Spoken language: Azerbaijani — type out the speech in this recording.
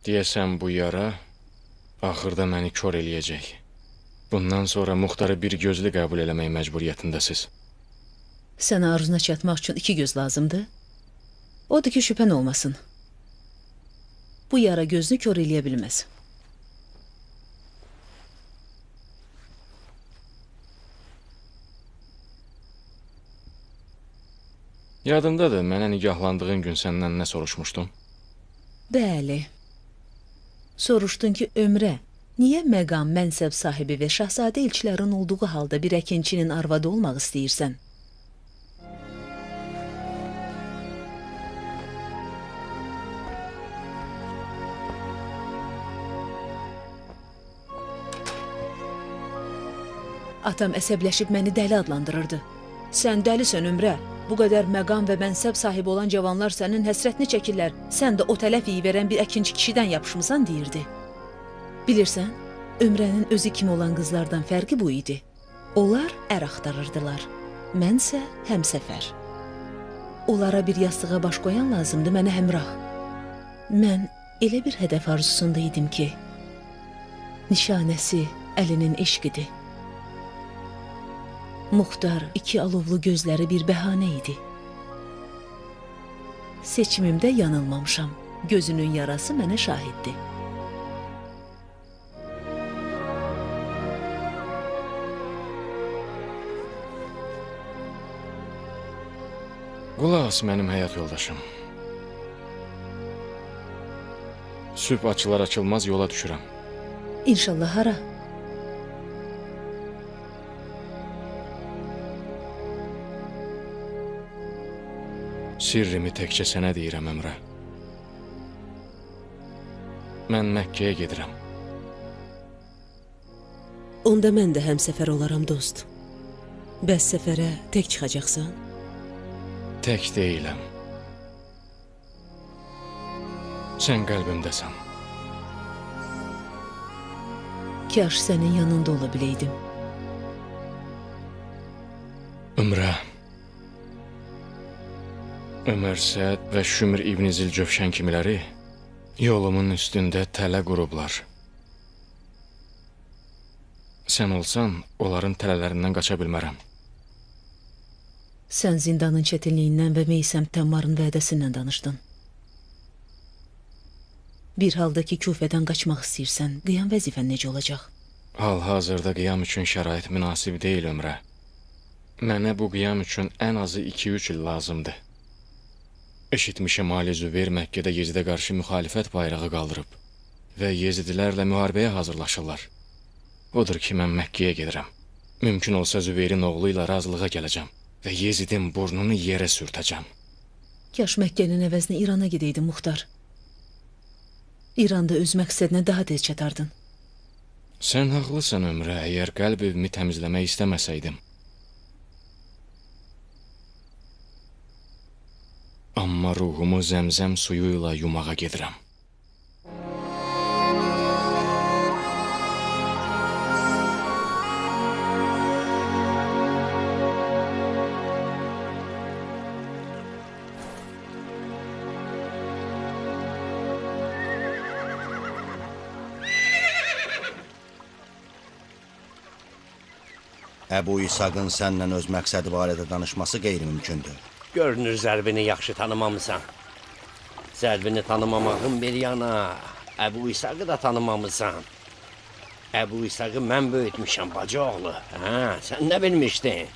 Deyəsən bu yara axırda məni kör eləyəcək. Bundan sonra Muxtarı bir gözlü qəbul eləmək məcburiyyətindəsiz. Sənə arzuna çatmaq üçün iki göz lazımdır. Odur ki, şübhən olmasın. Bu yara gözünü kör eləyə bilməz. Yadındadır, mənə nigahlandığın gün səndən nə soruşmuşdum? Bəli. Soruşdun ki, Ömrə, niyə məqam, mənsəb sahibi və şahzadə elçilərin olduğu halda bir əkinçinin arvadı olmaq istəyirsən? Atam əsəbləşib məni dəli adlandırırdı. Sən dəlisən Ömrə. Bu qədər məqam və mənsəb sahibi olan cavanlar sənin həsrətini çəkirlər. Sən də o tələf iyi verən bir əkinçi kişidən yapışmısan, deyirdi. Bilirsən, Ömrənin özü kimi olan qızlardan fərqi bu idi. Onlar ər axtarırdılar. Mənsə həmsəfər. Onlara bir yastığa baş qoyan lazımdı, mənə həmrah. Mən elə bir hədəf arzusunda idim ki, nişanəsi əlinin eşqidir. Muxtar iki alovlu gözləri bir bəhanə idi. Seçimimdə yanılmamışam. Gözünün yarası mənə şahiddir. Qulaq as mənim həyat yoldaşım. Sübh açılar açılmaz yola düşürəm. İnşallah hara? Sirrimi təkcə sənə deyirəm, Əmrə. Mən Məkkəyə gedirəm. Onda mən də həmsəfər olaram, dost. Bəs səfərə tək çıxacaqsan? Tək deyiləm. Sən qəlbimdəsən. Kaş sənin yanında ola biləydim. Ömrə. Ömər Səd və Şümr İbn Zilcövşən kimiləri yolumun üstündə tələ qurublar. Sən olsan, onların tələlərindən qaça bilmərəm. Sən zindanın çətinliyindən və Meysəm Təmmarın vədəsindən danışdın. Bir halda ki, Kufədən qaçmaq istəyirsən, qiyam vəzifən necə olacaq? Hal-hazırda qiyam üçün şərait münasib deyil, Ömrə. Mənə bu qiyam üçün ən azı 2-3 il lazımdır. Eşitmişəm, Ali Zübeyir Məkkədə Yezidə qarşı müxalifət bayrağı qaldırıb və Yezidilərlə müharibəyə hazırlaşırlar. Odur ki, mən Məkkəyə gedirəm. Mümkün olsa Zübeyrin oğlu ilə razılığa gələcəm və Yezidin burnunu yerə sürtəcəm. Kaş Məkkənin əvəzinə İrana gedəydin, Muxtar. İranda öz məqsədinə daha tez çatardın. Sən haqlısan, Ömrə, əgər qəlb evimi təmizləmək istəməsəydim. Amma ruhumu zəmzəm suyu ilə yumağa gedirəm. Əbu İshaqın səndən öz məqsədi barədə danışması qeyri-mümkündür. Görünür zərbini yaxşı tanımamısan. Zərbini tanımamağın bir yana, Əbu İshaqı da tanımamısan. Əbu İshaqı mən böyütmüşəm, bacı oğlu. Hə, sən nə bilmişdin?